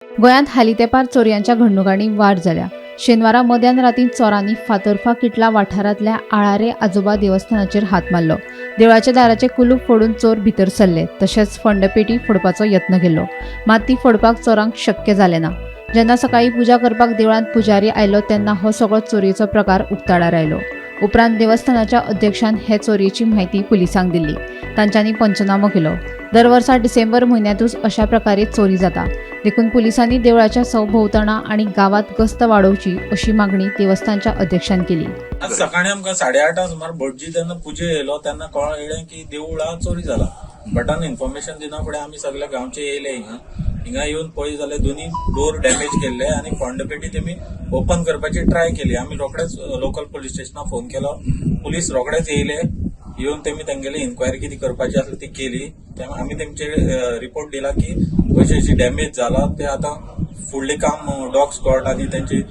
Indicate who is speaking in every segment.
Speaker 1: गोंयांत हालीं तेंपार चोरयांच्या घडणुकांनी वाड जाल्या. शेनवारा मध्यान रातीं चोरांनी फातोर्फा किटला वाठारांतल्या आळारे आजोबा देवस्थानाचेर हात मारलो. देवळाच्या दाराचें कुलूप फोडून चोर भितर सरले, तशेंच फंडपेटी फोडपाचो यत्न केलो, मात ती फोडपाक चोरांक शक्य जालें ना. जेन्ना सकाळीं पुजा करपाक देवळांत पुजारी आयलो तेन्ना हो सगळो चोरयेचो प्रकार उक्ताडार आयलो. उपरांत देवस्थानाच्या अध्यक्षान हे चोरयेची म्हायती पुलिसांक दिली. तांच्यांनी पंचनामो केलो. दर वर्सा डिसेंबर म्हयन्यांतूच अशा प्रकारे चोरी जाता, देखून पुलिसांनी देवळाच्या सभोंवतणा आनी गांवांत गस्त वाडोवची अशी मागणी देवस्थानच्या अध्यक्षान केली.
Speaker 2: आज सकाळी आमकां 8:30 सुमार भटजी जेन्ना पुजे येयलो तेन्ना कळ्ळें की देवळा चोरी जाला. भटान इन्फॉर्मेशन दिना फुडें आमी सगळे गांवचे येयले हिंगा. हिंगा येवन पळय जाल्यार दोनी डोर डॅमेज केल्ले आनी फंड पेटी तेमी ओपन करपाची ट्राय केली. आमी रोखडेच लोकल पोलीस स्टेशनाक फोन केलो. पुलीस रोखडेच येयले. येवन तेमी तेंगेली इन्क्वायरी कितें करपाची आसली ती केली. आमी तेमचे रिपोर्ट दिला की अशी अशी डॅमेज जाला, ते आतां फुडलें काम डॉग स्क्वॉड आनी तेंची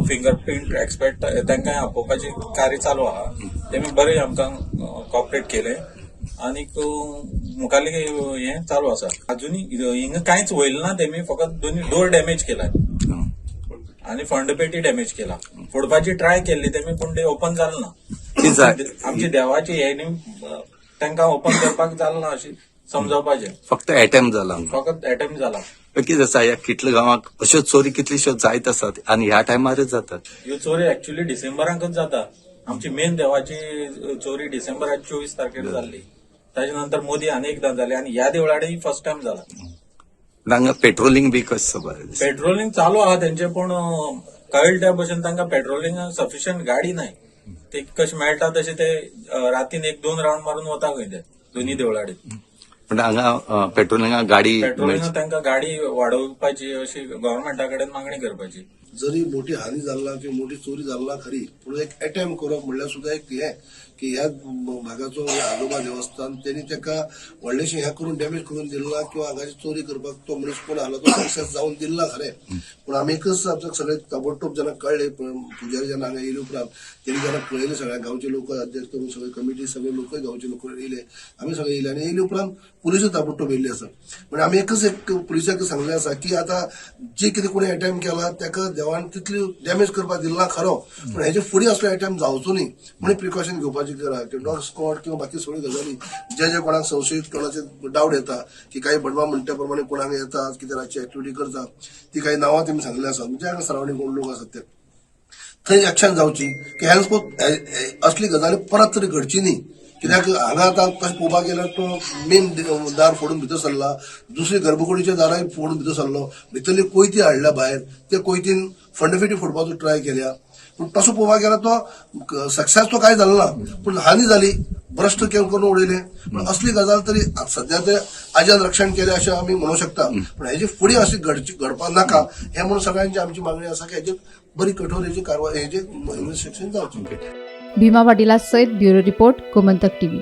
Speaker 2: फिंगर प्रिंट एक्सपर्ट तांकां आपोवपाची कार्य चालू आहा. तेमी बरें आमकां कॉपरेट केलें आनीक मुखाल्लें हें चालू आसा. अजुनूय हिंगा कांयच वयलें ना, तेमी फकत दोनी डोर डॅमेज केला आनी फंड पेटी डॅमेज केला. फोडपाची ट्राय केल्ली तेमी, पूण ते ओपन जालें ना. आमची देवाची हे न्ही, तांकां ओपन करपाक जालें ना अशी समजावपाचें.
Speaker 3: फक्त एटेम्प जाला.
Speaker 2: फकत एटेम्प जाला.
Speaker 3: कितें आसा, ह्या किटले गांवाक अश्यो चोरी कितल्योश्यो जायत आसात आनी ह्या टायमारच जातात.
Speaker 2: ह्यो चोरी एक्चुअली डिसेंबराकच जाता. आमची मेन देवाची चोरी डिसेंबराक 24 तारखेर जाल्ली. ताच्या नंतर मोदी आनी एकदां जाली आनी ह्या देवळाडे फर्स्ट टायम जाला.
Speaker 3: हांगा पेट्रोलिंग बी कशें बरें दिसता?
Speaker 2: पेट्रोलिंग चालू आहा तेंचे, पूण कळटा त्या भशेन तांकां पेट्रोलिंग सफिशियंट गाडी नाय. ते कशें मेळटा तशें ते रातीन 1-2 रावंड मारून वता खंय ते दोनी देवळाडे.
Speaker 3: पण हांगा पेट्रोलिंगाक गाडी
Speaker 2: पेट्रोलिंग तांकां गाडी वाडोवपाची अशी गव्हर्मेंटा कडेन मागणी करपाची.
Speaker 4: जरी मोठी हानी जाल्ला किंवा मोठी चोरी जाल्ला खरी, पूण एक एटेम्प करप म्हणल्यार सुद्दां एक हें की ह्या भागाचो आजोबा देवस्थान तेणी ताका व्हडलेशें हें करून डॅमेज करून दिलें ना किंवा हांगाची चोरी करपाक तो मनीस कोण आसलो तो सक्सेस जावन दिला ना खरें. पूण आमी एकच आमकां सगळे ताबडतोब जेन्ना कळ्ळें, पुजारी जेन्ना हांगा येयले उपरांत तेणी जेन्ना कळयलें, सगळ्या गांवचे लोक अध्यक्ष करून सगळे कमिटी सगळे लोकय गांवचे लोक येयले, आमी सगळे येयले आनी येयले उपरांत पुलिसूय ताबडतोब येयल्ले आसा. पण आमी एकच एक पुलिसाक सांगलें आसा की आतां जे कितें कोणी एटेम्प केला ताका देवान तितली डॅमेज करपाक दिला ना खरो, पूण हेजे फुडें असलो एटेम्प जावचो न्ही म्हणून प्रिकॉशन घेवपाची गरज. डॉग स्क्वॉड किंवा बाकी सगळ्यो गजाली जे जे कोणाक संशयीत कोणाचे डावट येता की काही भटबा म्हणटा प्रमाणे कोणाक येतात कितें रातची एक्टिविटी करतात, ती काही नांवां तेमी सांगली आसा, म्हणजे हांगा सरावंडींग कोण लोक आसात ते थंय एक्शन जावची की हेन्सफोर्थ असली गजाली परत तरी घडची न्ही. कित्याक हांगा आतां तशें पळोवपाक गेल्यार तो मेन दार फोडून भितर सरला, दुसरी गर्भकुडीच्या दाराय फोडून भितर सरलो, भितरली कोयती हाडल्या भायर, ते कोयतीन फंडफेटी फोडपाचो ट्राय केल्या. पूण तसो पळोवपाक गेल्यार तो सक्सेस तो कांय जालो ना, पूण हानी जाली, भ्रश्ट करून उडयले. पण असली गजाल तरी सध्या ते आज्यान रक्षण केलें अशें आमी म्हणूंक शकता, पूण हेजे फुडें अशी घडची घडपाक नाका हें म्हणून सगळ्यांची आमची मागणी आसा की हेजे बरी कठोर हेजी कारवाय, हेजे इन्व्हेस्टिगेशन जावचें.
Speaker 1: भीमा पाटीला सयत ब्युरो रिपोर्ट, गोमंतक टीव्ही.